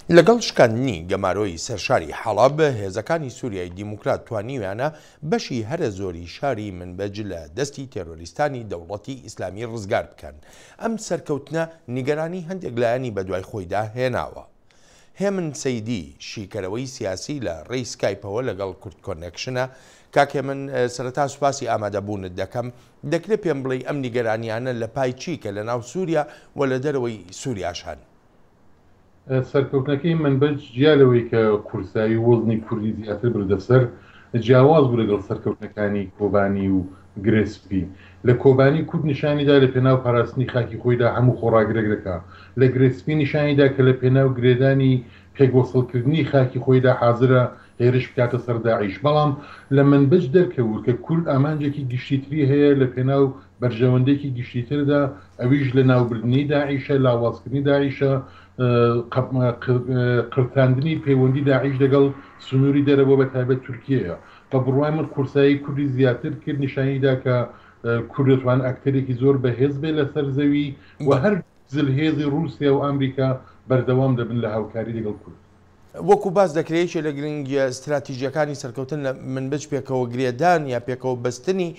لەگەڵ شکاندنی گەمارۆی سەر شاری حەڵەب، هێزەکانی سوریای دیموکرات توانیویانە بەشی هەرە زۆری شاری منبج لە دەستی تێرۆریستانی دەوڵەتی ئیسلامی ڕزگار بکەن. ئەم سەرکەوتنە نیگەرانی هەندێک لایەنی بەدوای خۆیدا هێناوە. هێمن سەیدی، شیکەرەوەی سیاسی لە ڕێی سکایپەوە لەگەڵ کوردکۆنێکشنە. کاک هێمن، سەرەتا سوپاسی ئامادەبوونت دەکەم. دەکرێ پێم بڵێی ئەم نیگەرانییانە لە پای چی کە لە ناو سووریا و لە دەرەوەی سووریاش هەن؟ سەرکەوتنەکەی مەنبەج جیا لەوەی کە قورسایی و وەزنی کوردی زیاتر بردە سەر، جیاواز بوو لەگەڵ سەرکەوتنەکانی کۆبانی و گرێ سپی. لە کۆبانی کورد نیشانی دا لە پێناو پاراستنی خاکی خۆیدا هەموو خۆڕاگرێک دەکا. لە گرێ سپی نیشانی دا کە لە پێناو گرێدانی پێک وەسڵکردنی خاکی خۆیدا حازرە هێرش بکاتە سەر داعیش. بەڵام لە مەنبەج دەرکەوت کە کورد ئامانجێکی گشتیتری هەیە لە پێناو بەرژەوەندێکی گشتیتردا ئەویش لەناوبردنی داعیشە، لاوازکردنی داعیشە، قرتاندنی پەیوەندی داعیش لەگەڵ سنووری دەرەوە بە تایبەت تورکیەیە. بە بڕوای من قورسایی کوردی زیاتر کرد، نیشانی دا کە کورد دەتوانێت ئەکتەرێکی زۆر بەهێز بێت لەسەر زەوی و هەر زلهێزی ڕووسیا و ئامریکا بەردەوام دەبن لە هاوکاری لەگەڵ کورد. وەکو باس دەکرێت یەکێ لە گرنگیە ستراتیژیەکانی سەرکەوتن لە منبج پێکەوە گرێدان یا پێکەوە بەستنی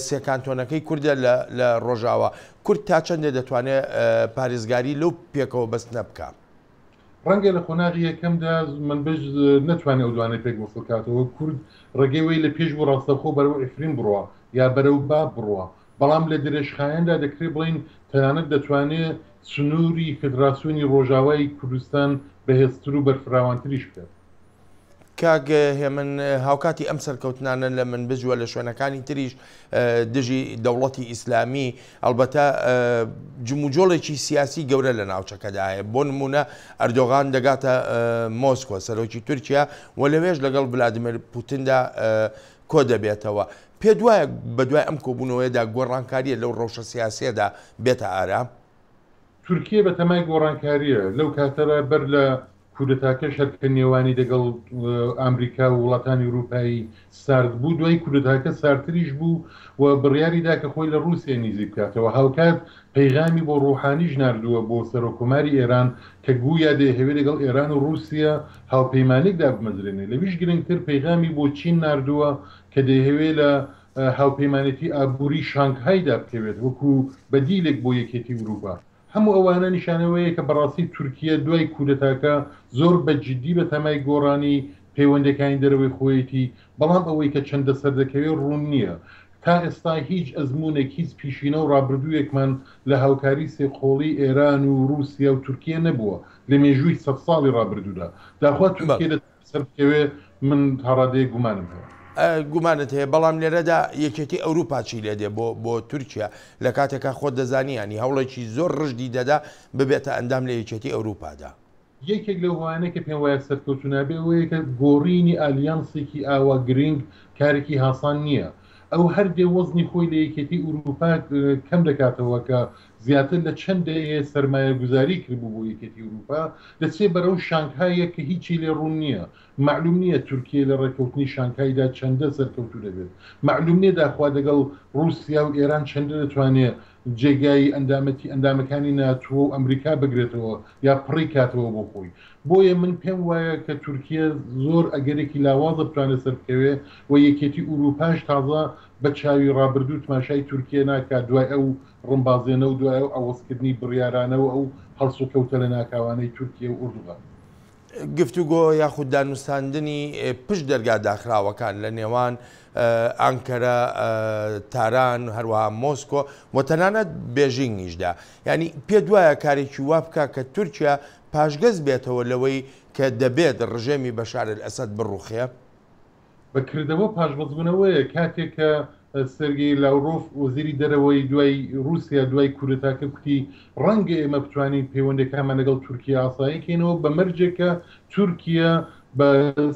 سێ کانتۆنەکەی کوردە لە ڕۆژاوا. کورد تا چەندێ دەتوانێت پارێزگاری لەو پێکەوە بەستنە بکا؟ ڕەنگە لە قۆناغی یەکەمدا منبج نەتوانێت ئەو دوانەی پێک وەسڵ کاتەوە، کورد ڕێگەی وەی لە پێش بوو ڕاستەوخۆ بەرەو عفرین بڕوا یا بەرەو باب بڕوا، بەڵام لە درێژخایەندا دەکرێت بڵێین تەنانەت دەتوانێت سنووری فێدراسیۆنی ڕۆژاوای کوردستان بەهێزتر و بەرفراوانتریش بکات. کاک هێمن، هاوکاتی ئەم سەرکەوتنانە لە منبج و لە شوێنەکانی تریش دژی دەوڵەتی ئیسلامی، ئەڵبەتە جموجۆڵێکی سیاسی گەورە لە ناوچەکەدا هەیە. بۆ نموونە ئەردۆغان دەگاتە مۆسکۆ، سەرۆکی تورکیا و لەوێش لەگەڵ ڤلادیمێر پوتندا کۆدەبێتەوە. پێت وایە بەدوای ئەم کۆبوونەوەیەدا گۆڕانکارییە لەو ڕەوشە سیاسییەدا بێتە ئارا؟ تورکیە بە تەمای گۆڕانکارییە. لەو کاتەدا بەر لە کودەتاکەش هەر کە نێوانی دەگەڵ ئامریکا و وڵاتانی ئورووپایی سارد بوو، دوای کودەتاکە ساردتریش بوو و بڕیاری دا کە خۆی لە ڕووسیە نیزیک بکاتەوە. هاوکات پەیغامی بۆ ڕووحانیش ناردووە بۆ سەرۆککۆماری ئێران کە گوویا دەیهەوێ لەگەڵ ئێران و ڕووسیە هاوپەیمانێک دابمەزرێنێ. لەویش گرنگتر پەیغامی بۆ چین ناردووە کە دەیهەوێ لە هاوپەیمانێتی ئابووری شانگهایدا بکەوێت وەکوو بەدیلێک بۆ یەکێتی ئورووپا. هەموو ئەوانە نیشانەوەیە کە بەڕاستی تورکیە دوای کودەتاکە زۆر بە جیددی بە تەمای گۆڕانی پەیوەندیەکانی دەرەوەی خۆیەتی، بەڵام ئەوەی کە چەندە سەردەکەوێ ڕوون نییە. تا ئێستا هیچ ئەزموونێک، هیچ پیشینە و ڕابردوویەکمان لە هاوکاری سێقۆڵی ئێران و ڕووسیا و تورکیە نەبووە لە مێژووی سەدساڵی ڕابردوودا. داخوا تورکیە دەتوانێ سەربکەوێ من تا ڕادەیەک گومانم هەیە. گومانت هەیە، بەڵام لێرەدا یەکێتی ئەوروپا چی لێ دێ بۆ بۆ تورکیا لە کاتێکا خۆت دەزانی یانی هەوڵێکی زۆر ڕژدی دەدا ببێتە ئەندام لە یەکێتی ئەوروپادا. یەکێک لەو هۆیانەی کە پێم وایە سەرکەوتوو نابێ ئەوەیە کە گۆڕینی ئالیانسێکی ئاوا گرنگ کارێکی هاسان نییە. ئەو هەر دێ وەزنی خۆی لە یەکێتی ئورووپا کەم دەکاتەوە کە زیاتر لە چەند دەیەیە سەرمایەگوزاری کردبوو بۆ یەکێتی ئورووپا، دەچێ بەرەو شانگهایەک کە هیچی لێ ڕوون نییە. مەعلووم نییە تورکیە لە ڕێککەوتنی شانگهایدا چەندە سەرکەوتوو دەبێت. مەعلووم نییە داخوا دەگەڵ ڕووسیا و ئێران چەندە دەتوانێ جێگای ئەندامەتی ئەندامەکانی ناتۆ و ئەمریکا بگرێتەوە یا پڕی کاتەوە بۆ خۆی. بۆیە من پێم وایە کە تورکیە زۆر ئەگەرێکی لاوازە بتوانێت سەربکەوێ و یەکێتی ئورووپاش تازە بە چاوی ڕابردوو تماشای تورکیە ناکات دوای ئەو ڕمبازێنە و دوای ئەو عەوەزکردنی بڕیارانە و ئەو هەڵسوکەوتە لەناکاوانەی تورکیە و ئوردوغان. گفتوگۆ یاخود دانوستاندنی پشت دەرگا داخراوەکان لە نێوان ئانکەرە، تاران، هەروەها مۆسکۆ و تەنانەت بێژینگیشدا. یانی پێت وایە کارێکی وا بکا کە تورکیا پاشگەز بێتەوە لەوەی کە دەبێت ڕژێمی بەشار ئەلئەسەد بڕوخێ؟ بە کردەوە پاشگەزبوونەوەیە، کاتێک کە سێرگی لاورۆف وەزیری دەرەوەی دوای رووسیا دوای کودەتاکە کوتی ڕەنگە ئێمە بتوانین پەیوەندەکانمان لەگەڵ تورکیا ئاسایی کەینەوە بە مەرجێک کە تورکیا بە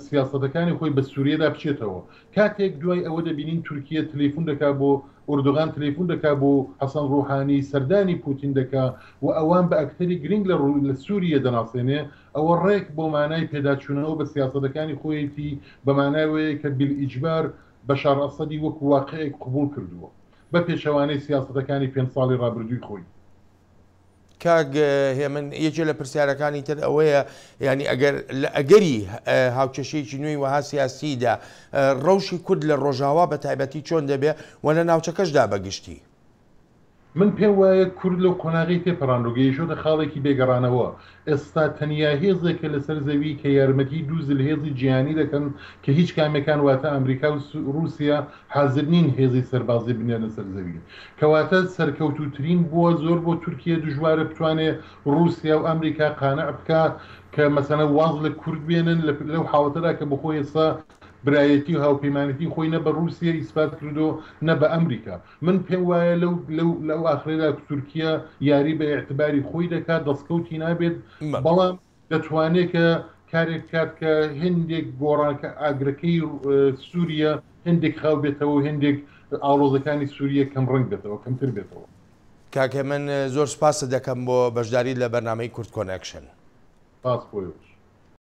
سیاسەتەکانی خۆی بە سووریەدا بچێتەوە. کاتێک دوای ئەوە دەبینین تورکیە تلیفون دەکا بۆ ئوردوغان تلیفون دەکا بۆ حەسەن ڕوحانی سەردانی پوتین دەکا و ئەوان بە ئەکتەری گرینگ لە لە سووریە دەناسێنێ ئەوە ڕێک بۆ مانای پێداچوونەوە بە سیاسەتەکانی خۆیەتی، بە مانای وەیە کە بیلئیجبار بەشار ئەسەدی وەکو واقیعێک قبوڵ کردووە، بە پێچەوانەی سیاسەتەکانی پێنج ساڵی ڕابردووی خۆی. کاک هێمن یەکێ لە پرسیارەکانی تر ئەوەیە یانی ئەگەر لە ئەگەری هاوکێشەیەکی نوێی وەها سیاسیدا ڕەوشی کورد لە ڕۆژاوا بە تایبەتی چۆن دەبێ و لە ناوچەکەشدا بە گشتی؟ من پێم وایە کورد لەو قۆناغەی تێپەڕاند و گەیشۆتە خاڵێکی بێ گەڕانەوە. ئێستا تەنیا هێزێکە لەسەر زەوی کە یارمەتی دوو زلهێزی جیهانی دەکەن کە هیچ کامێکان واتە ئەمریکا و ڕووسیا حازر نین هێزی سەربازی بنێرنە سەر زەوی. کەواتە سەرکەوتووترین بووە زۆر بۆ تورکیە دژوارە بتوانێ ڕووسیا و ئەمریکا قانع بکا کە مەسەلەن واز لە کورد بێنن لەو حاڵەتەدا کە بۆخۆی ئێستا برایەتی و هاوپەیمانێتی خۆی نە بە ڕووسیە ئیسپات کردووە نە بە ئەمریکا. من پێم وایە لەو لەو لەو ئاخرەدا تورکیە یاری بە ئیعتباری خۆی دەکات دەسکەوتی نابێت بەڵام دەتوانێت کە کارێک بکات کە هێندێک گۆڕان کە ئاگرەکەی سووریە هێندێک خاو بێتەوە و هێندێک ئاڵۆزەکانی سووریە کەم ڕەنگ بێتەوە کەمتر بێتەوە. کاک هێمن زۆر سوپاست دەکەم بۆ بەشداریت لە بەرنامەی کورد کۆنێکشن. سپاس بۆ ئێوەش.